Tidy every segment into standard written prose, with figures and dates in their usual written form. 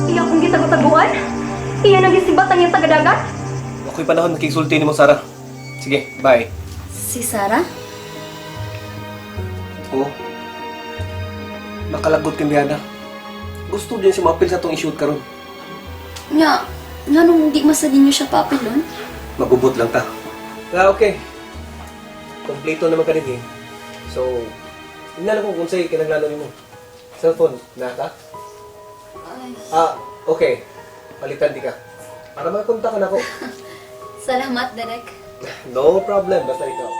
Iya akong gitago-taguan? Iya nang gisibat ang iyang tagadagat? Ako'y panahon makigsulti nimo, Sarah. Sige, bye. Si Sarah? Oo. Nakalagot kang biyana. Gusto din si maapil sa atong i-shoot karon. Nga, nga nung di masad ninyo siya papilon? Magubot lang ta. Ah, okay. Kompleto naman ka rin eh. So, tingnan ko kung sa'yo kinanglano nimo. Cellphone, naka? Ay, Ah, okay. Palitan di ka. Para makakontak ka na ako. salamat, Derek. No problem, basta ikaw.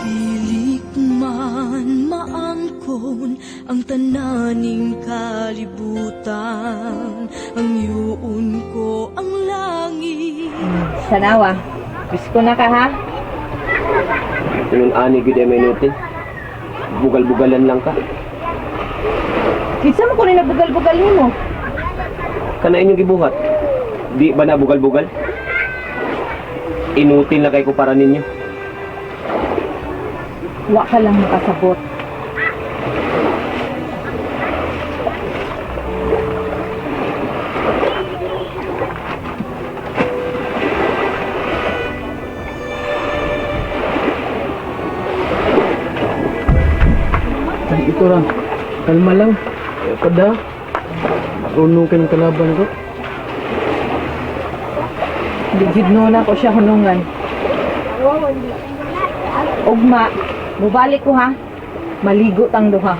Pilit man maangkon ang tananing kalibutan. Ang yuon ko ang langit. Sanawa, Pasko na ka ha? Ingon ani gud ay minutin. Bugal-bugalan lang ka. Kinsa mo ko ni nabugal-bugal nimo? Kana inyong gibuhat. Di ba na bugal-bugal? Inutil na kay ko para ninyo. Wa ka lang makasabot. Ay, ito ra. Kalma lang. Kada. Uno ka ng kalaban ko. Ligid no na ko siya hunungan. Ugma, mubalik ko ha. Maligo tang duha.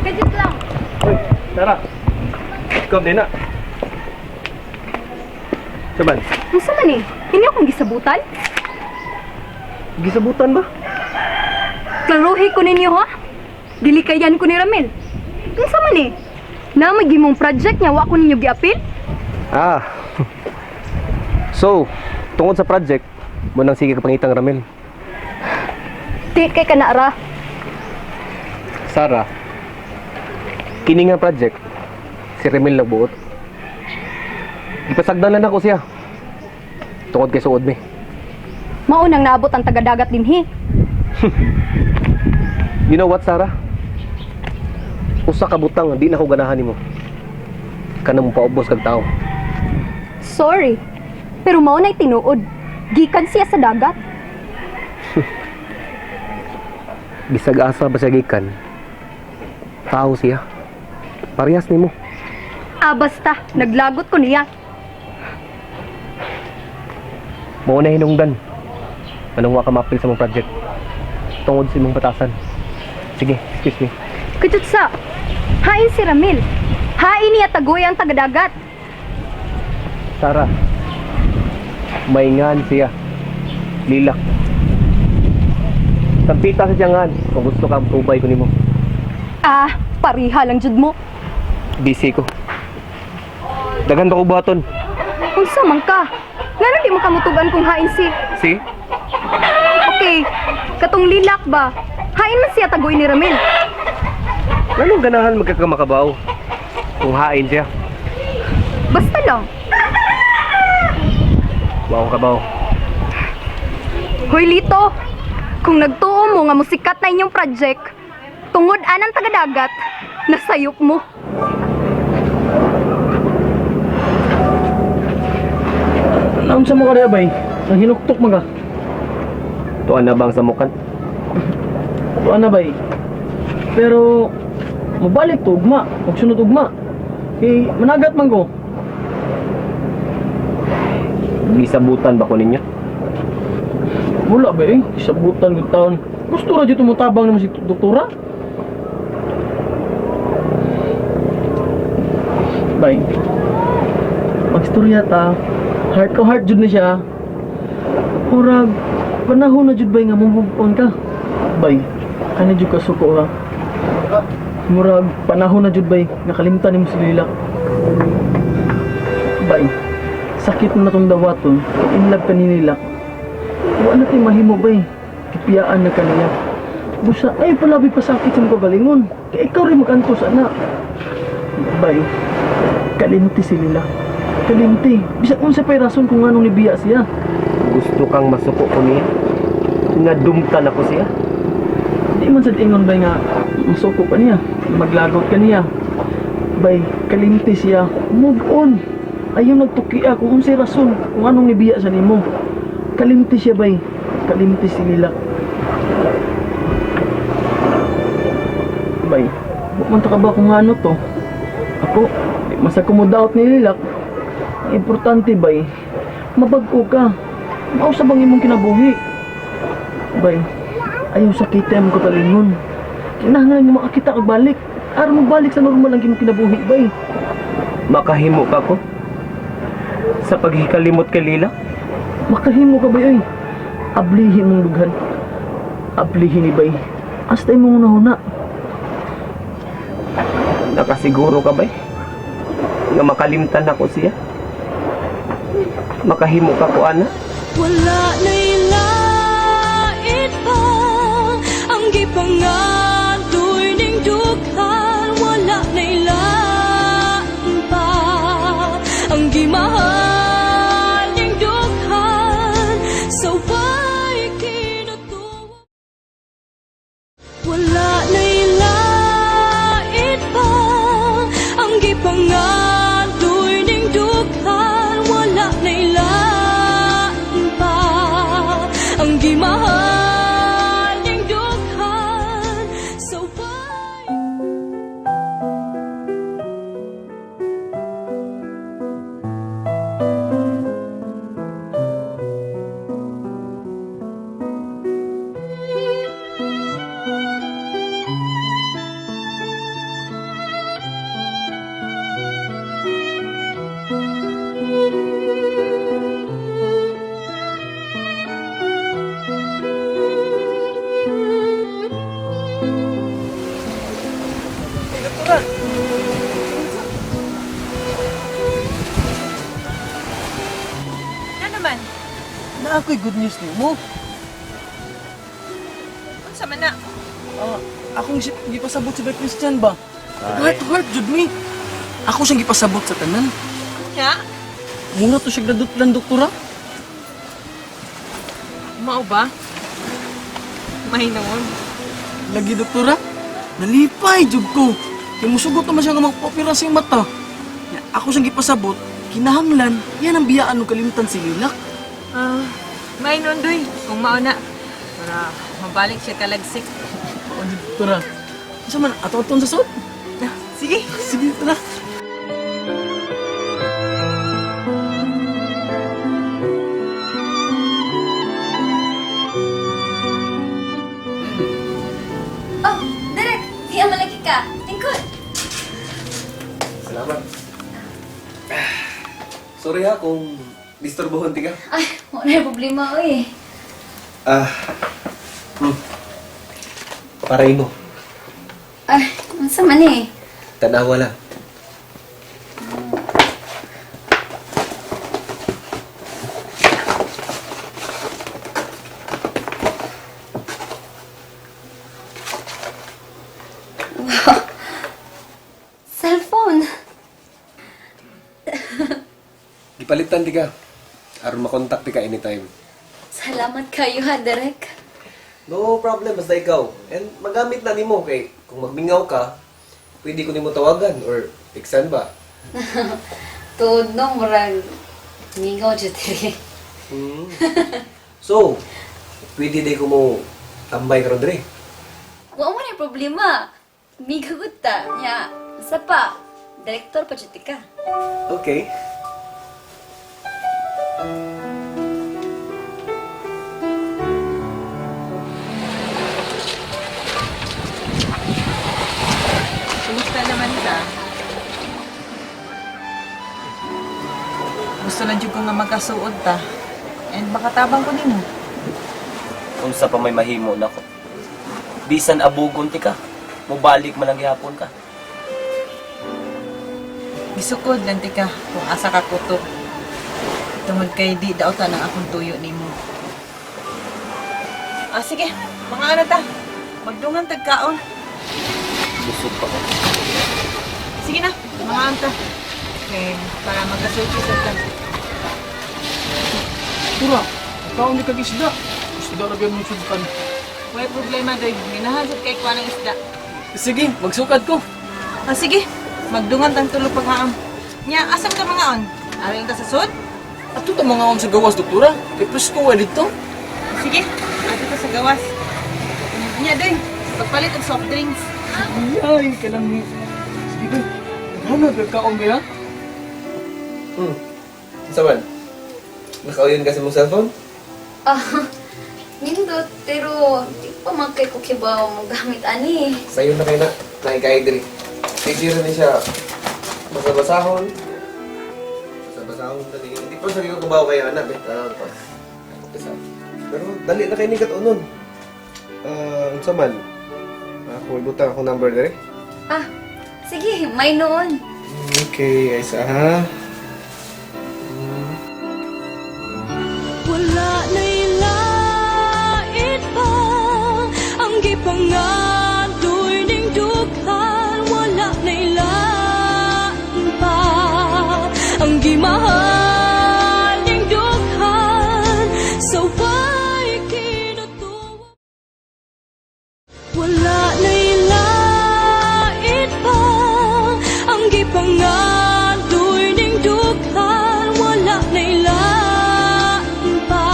Kajit lang. Hoy, Tara. Ikaw din na. Saban, Unsa man eh? Hindi akong gisabutan? gisabutan ba? Klaruhi ko ninyo ha? Dilikayan ko ni Ramil. Unsa man eh? Na may gimong project niya wa ko ninyo giapil? Ah. So, tungod sa project, mo nang sige ka pangitang Ramil. Di kay kanara. Sara, kini nga project, si Ramil nagbuot. Ipasagdan na nako siya. Tungod kay suod mi. Mao nang naabot ang tagadagat dinhi. You know what, Sarah? Usa ka butang di na ko ganahan nimo. Kanang paubos kag tao. Sorry. Pero mao na'y tinuod. Gikan siya sa dagat. Bisag asa ba siya gikan? Tao siya. Parehas nimo. Ah, basta. Naglagot ko niya. Mao na hinungdan. Anong wa ka maapil sa mong project? Tungod sa imong batasan. Sige, excuse me. Kajut sa. Hain si Ramil. Hain niya tagoy ang tagadagat. Sara, maingan siya. Lilak. Sampita sa tiyangan kung gusto ka tubay ko nimo. Ah, pariha lang jud mo. Busy ko. Daghan pa ko buhaton. Unsa man ka? Ngano di mo kamutugan kung hain si? See? Okay, katong lilak ba? Hain man siya tagoy ni Ramil. Anong ganahan magkakamakabaw? Kung hain siya. Basta lang. Wa ko kabaw. Hoy Lito, kung nagtuo mo nga musikat na inyong project, tungod anang tagadagat, nasayop mo. Naunsa mo ka bay? Nang hinuktok man ka. Tuan na bang samukan? Tuan na bay. Pero mabalik to ugma, magsunod ugma. Kay managat man ko. Gisabutan ba ko ninyo? Wala ba eh, isabutan ko taon. Gusto ra dito mo tabang naman si doktora. Bay. Magstorya ta. Heart to heart jud na siya. Murag panahon na jud bay nga move on ka. Bay, kana jud ka suko ha. Murag panahon na jud bay nakalimtan nimo si Lila. Bay, sakit na tong dawaton, kay in love ka ni nila. Wa na tay mahimo bay, kipiyaan na kaniya. Busa, ay palabi pa sakit sa mga kagalingon. Kay ikaw rin magantos, ana. Bay, kalimti si Lila. Kalimti. Bisan unsa pa'y rason kung anong nibiya siya. Gusto kang masuko ko niya? Nga dumtan ako siya? Di man sad ingon bay nga masuko pa niya, maglagot ka niya. Bay, kalimti siya. Move on. Ayaw nagtukia kung unsay rason kung anong nibiya sa nimo. Kalimti siya bay. Kalimti si Lila. Bay, wa man ta ka ba kung ano to? Ako, di mas ako mo doubt ni Lilak. Ang importante bay, mabag-o ka. Mao sa bang imong kinabuhi? Bay, ayaw sa kita mo kagalingon. Kinahanglan nga makakita kag balik. Aron mo balik sa normal ang imong kinabuhi, bay. Makahimo ka ko? Sa paghikalimot kay Lila? Makahimo ka bay oy. Ablihi mong dughan. Ablihi ni bay. Hasta imong hunahuna. Nakasiguro ka ba? Nga makalimtan ako siya? Makahimo ka ko, ana? Wala na'y lait pa ang gipangadoy ning dughan. Wala na'y lain pa ang gimahal ning dughan. Sa way kinutuwa. Wala na'y lait pa ang gipangadoy ning dughan. Wala na'y lain pa ang gimahal ning dughan. Sa way Na naman, Na ako'y good news nimo. unsa man na? Ah, akong gipasabot si Bay Christian ba? Heart to heart jud mi. Ako siyang gipasabot sa tanan. Nya? Mura to siya gradutlan doktora. Mao ba? May noon. Lagi doktora, nalipay jud ko. Kay musugot naman siya nga magpa-opera sa iyang mata. Ya, ako siyang gipasabot, kinahanglan, yan ang biyaan ng kalimtan si Lilak. Ah, may noon doy. Kung mao na. Para mabalik siya kalagsik. Oo, doktora. Unsa man ato-aton sa sud? Sige. Sige, tara. Oh, Derek, di ang malaki ka. Tingkod. Salamat. Sorry ha kung disturbuhon ti ka. Ay, wala na problema, oy. Ah. Para imo. Ay, unsa man eh. Tanawa lang. Cellphone. Gipalitan ti ka. Aron makontak ti ka anytime. Salamat kayo ha, Derek. No problem, basta ikaw. And magamit na nimo kay kung magmingaw ka, pwede ko nimo tawagan or iksan ba? Tuod no, murag mingaw jud diri. So, pwede di ko mo tambay karon diri. Wa mo na problema. Migagot ta. Nya, sa pa, direktor pa jud ka. Okay. Kumusta naman ka? Gusto na jud ko nga magkasuod ta. And makatabang ko nimo. Unsa pa may mahimo nako. Bisan abugon ti ka, mubalik man lang gihapon ka. Gisukod lang ti ka kung asa ka kutob. Tungod kay di dautan ang akong tuyo nimo. Ah, sige. Mga ano ta? Magdungan tagkaon. Busog pa ko. Sige na, mga anta. Okay, para magkasulti sa ta. Tura, ikaw ni kag isda. Isda ra gyud mong sugtan. Way problema doy. Ginahan sad kay kuha ng isda. Sige, magsukad ko. Ah, sige. Magdungan tang tulo paghaon. Nya, asam ka mga on? Aring ta sa sud? Ato ta mga on sa gawas, doktora. Kay presko wa dito. Sige, ato ta sa gawas. Nya doy, pagpalit og soft drinks. Ay, kalang ni. Sige, bay. Ano nagkaon ba? Unsa man? Nakauyon ka sa mong cellphone? Ah, nindot, pero di pa man kay ko kibaw mo gamit ani. Sayo na kayo na. Naikay diri. Easy rin siya. Basa-basahon. Basa-basahon dali. Hindi pa sabi ko kubaw kayo anak. Eh, tanaw pa. Basa. Pero dali na kayo ni katunon. Ah, unsa man? Ako ibutang akong number diri. Ah, sige, may noon. Okay, ay sa ha. Wala na'y lait pa ang gipangadoy ning dughan. Wala na'y lain pa ang gimahal ning dughan. Sa way kinutuwa. Wala na'y lait pa ang gipangadoy ning dughan. Wala na'y lain pa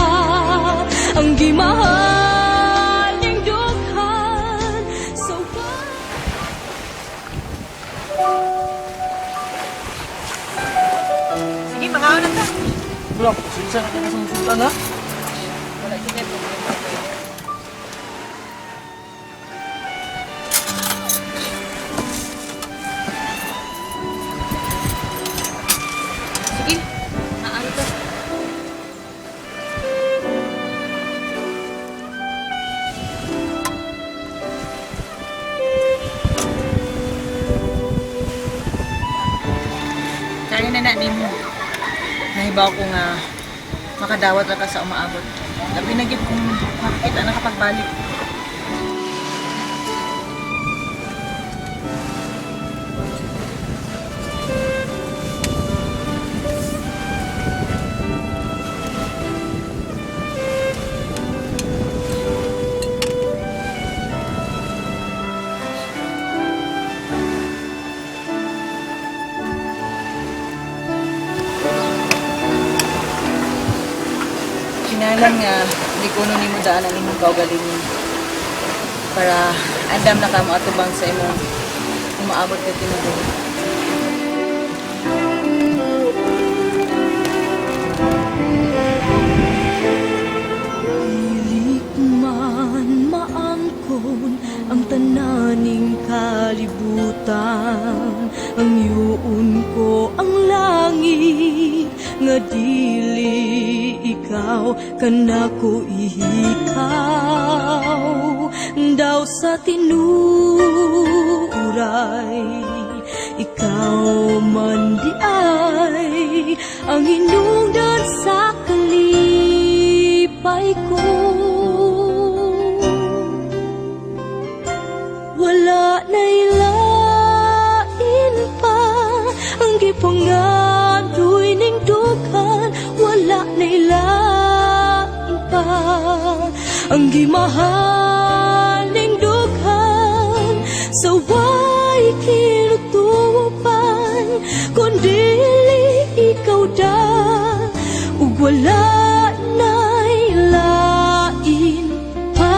ang gimahal ning dughan. Sa way Sige, mga on ta. Wala, pasensya na kayo sa mong sugtan ha. Wala sige problema doy. Sige, maano ta. Kaya na na nimo. Nahibaw ko nga makadawat ra ka sa umaabot. Labi na gyud kung makakita na kapagbalik. Kinahanglan nga di kuno nimo daan ang imong kaugalingon para andam na kamo atubang sa imong umaabot ka kinabuhi. Dili man maangkon ang tananing kalibutan. Ang yuon ko ang langit nga dili ikaw kanako ihikaw daw sa tinuray. Ikaw man di ay ang hinungdan sa kalipay ko. Wala na'y lain pa ang gipangadoy ning dughan. Wala na'y lain pa ang gimahal ning dughan. Sa way kinutupan kundi ikaw da ug wala na'y lain pa.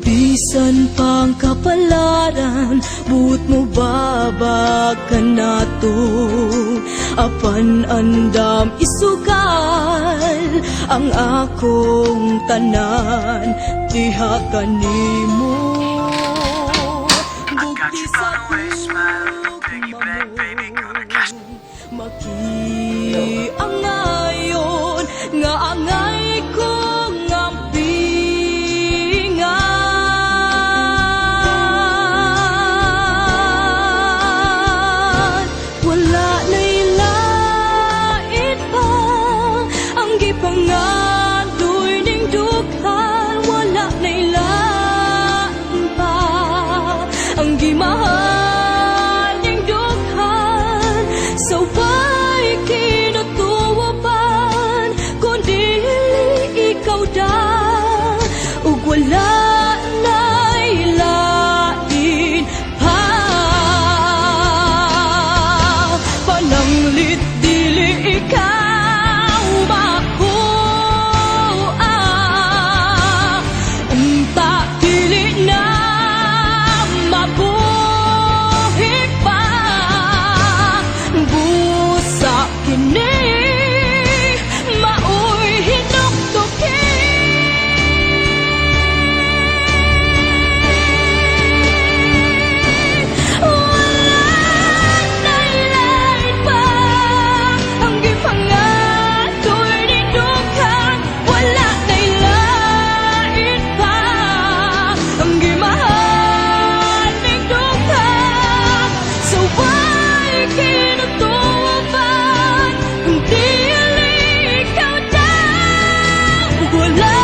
Bisan pang kapalaran, buot mo babag ka nato. Apan andam isugal ang akong tanan, diha kanimo. Bugti sa tugma mo, makiangayon nga angay ko ngampingan. Kapalit dili ikaw makuha. Unta dili na mabuhi pa. Busa kini maoy hinuktuki. Wala na'y lain pa ang gipangatoy ning dughan. Wala na'y lain pa ang gimahal ning dughan. Sa way kinutuban kung dili ikaw daw. Wala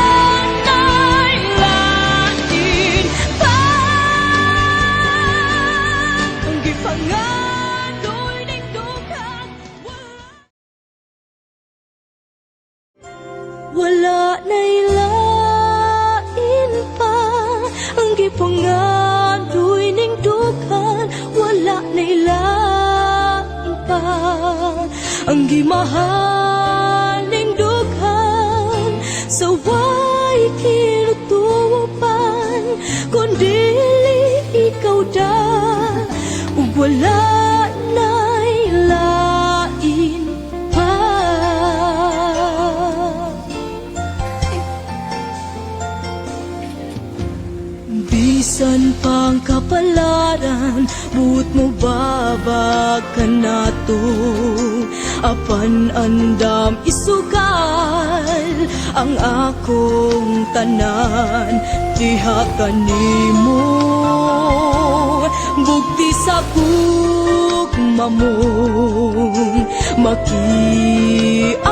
na'y lain pa ang gipangatoy ning dughan. Wala na'y lain pa ang gipangandoy ning dughan. Wala na'y lain pa ang gimahal ning dughan. Sa way kinutuban kung dili ikaw da ug wala na'y lain pa. Bisan pang kapalaran, buot mo babag ka nato. Apan andam isugal ang akong tanan diha kanimo. Bugti sa gugma mong makiangan.